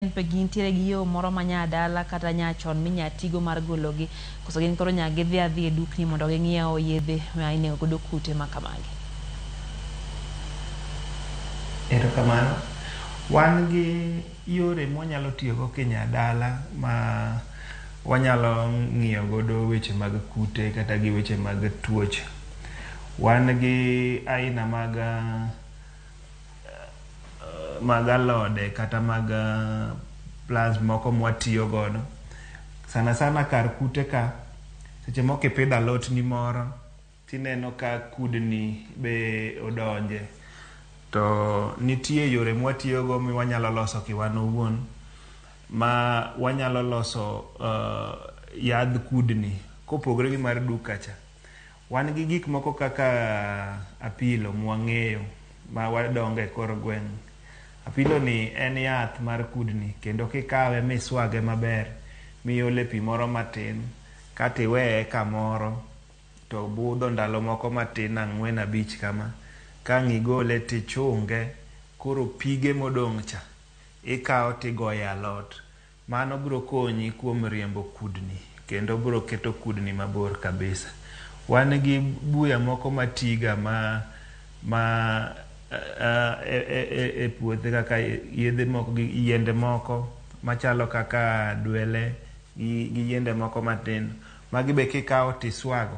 Be gintiere gi yo moro ma nyadala kata nyachon minya tigo mar gologi koso gin koro nyaka gidhi adhiya e dukni mondo ging'iew yedhe ma inego godo kute ma kamagi? Erokamano. Wan gi yore mwanyalo tiyogo kinyadala ma wanyalo ng'iyo godo weche mag kute kata gi weche mag tuoche. Wan gi aina mag alode kata mag plants moko mwatiyo godo. Sana sana kar kute ka, seche moko ipidho alot ni moro tineno ka kudni be odonje. To nitie yore mwatiyogo miwanyalo loso kiwan owuon ma wanyalo loso yadh kudni kopogore gi mar duka cha. Wan gi gik moko kaka apilo mwang'eyo ma wadongo e kor gweng'. Apilo ni en yath mar kudni kendo kikawe miswage maber miole pi moro matin kato iweye kamoro to budho ndalo moko matin ang'wen abich kama. Ka ang' igole tichunge koro pige modong' cha ikawo tigoye alot. Mano biro konyi kuom riembo kudni kendo biro keto kudni mabor kabisa. Wan gi buya moko matiga ma e puothe kaka yedhe moko gi yiende moko machalo kaka dwele gi yiende moko matindo. Magi be kikawo tiswago.